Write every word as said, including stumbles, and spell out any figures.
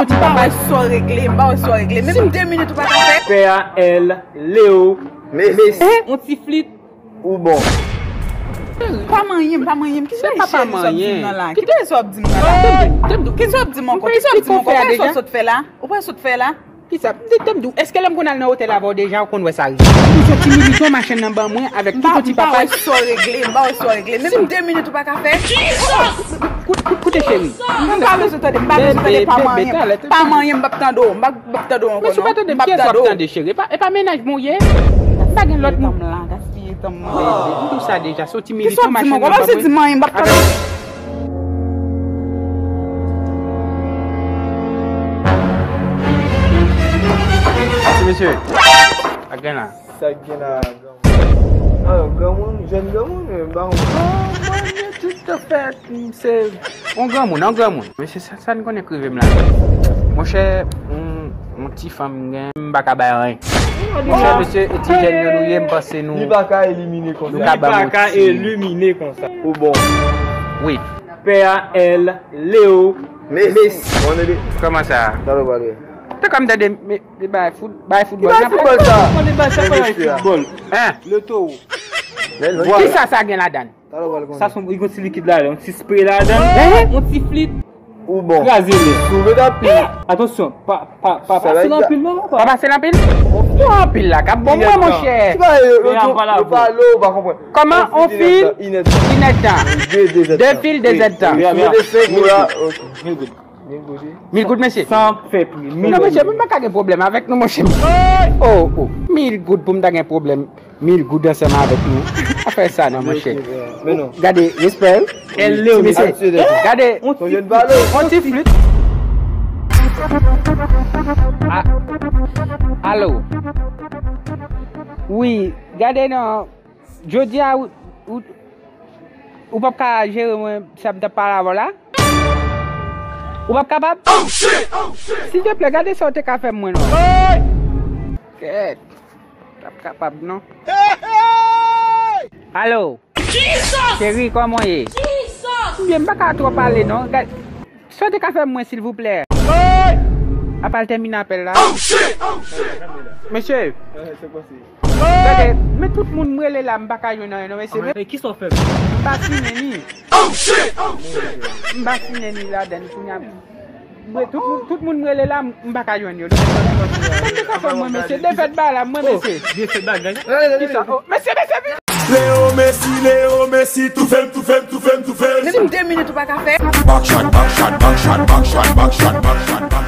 M pa wè sa w regle, m pa wè sa w regle. Menm de minit ou pa ka fè. P A L, Leo, Messi. Yon ti flit. Ou bon. Pa manyen m, pa manyen m. Ki bagay cheri sa w ap di m nan la? Ki bagay sa w ap di m nan la? Ki sa w ap di m ankò? Ki sa w ap di m ankò? Ou pa wè sa w sot fè la? Ou pa wè sa w sot fè la? Kisa? Te, te m di w, èske lè m konn al nan otèl avè w deja, ou konn wè sa rive? Ou soti milite yon machann nan ban mwen avèk tout yon ti papay. M pa wè sa w regle, m pa wè sa w regle. Menm de minit ou pa ka fè. Kout, kout, koute cheri. M pa bezwen tande, m pa bezwen tande, pa manyen m. Pa manyen m, m p ap tande w. M p ap, m p ap tande w ankò non. Men si w pa tande m, kiyès w ap tande cheri? E pa, e pa mennaj mwen w ye? M pa gen lòt moun. Gaspiye tan m nan. Bebe, m di w sa deja, soti milite yon machann nan ban mwen. Kisa w ap di m ankò? M pa bezwen di manyen m, m p ap tande w. Ti mesye, ak gen la. Sa k gen la, granmoun? Ah, granmoun, jèn granmoun, men m pa konprann. Oh, Bondye, tout afè, se yon granmoun, yon granmoun. Mesye, sa, sa n konnen k rive m la. Monchè, yon, yon ti fanm m gen, m pa ka bay anyen. Monchè, mesye, e ti jèn yo nou ye, m panse nou, li pa ka elimine konsa. Nou ka ban nou ti elimine konsa. Ou bon. Wi. P A L, Leo, Messi. Messi. Kòman sa? Talè w pale. Te kòm tande, me, me bay fout, bay foutbòl. Ki bay foutbòl sa? Konnen bay sa pa bay foutbòl. Hein? Le Toro. Kisa sa gen ladan? Talè w pale konnen. Sa se yon, yon ti likid ladan, yon ti spray ladan. Hein? Yon ti flit. Ou bon. Kraze li. Sou met anpil. Atansyon, pa, pa, pa pase l anpil non, papa. Pa pase l anpil? Yon anpil la k ap bon mwen, monchè. Ti bagay yo, yo, yo pale, ou pa konprann. Kòman? On fi? Inèt tan. De fil, de zèdtan. Mil goud. Mil goud, mesye? San fè pri. Non, mesye, pou m pa ka gen pwoblèm avèk nou, monchè. Oh, oh. Mil goud pou m ta gen pwoblèm. Mil goud ansanm avèk nou. Pa fè sa non, monchè. Gade, respè. Ti mesye. Gade, on ti flit. A-, alo. Wi, gade non. Jodi a, ou, ou, ou p ap ka jere mwen sa m t ap pale avè w la? Ou p ap kapab? Silteplè, gade sa w te ka fè mwen non. Kèt. P ap kapab non. Alo. Cheri, kòman w ye? M byen, m pa ka twò pale non. Gad, sa w te ka fè mwen, silvouplè? Apa l tèmine apèl la. Mesye. Gade, men tout moun m rele la, m pa ka jwenn anyen non, mesye. Men kisa w fè m? M pa sinnen ni. M pa sinnen ni ladan kounye a. Mwen, tout moun, tout moun m rele la, m pa ka jwenn yo. Sa m te ka fè mwen, mesye? Defèt ba la, mwen, mesye. Defèt bagay. Kisa? Oh, mesye, mesye, mesye. Leo Messi, Leo Messi, toufe m, toufe m, toufe m, toufe m. Menm de minit ou pa ka fè. Back shot, back shot, back shot, back shot, back shot, back shot, back shot.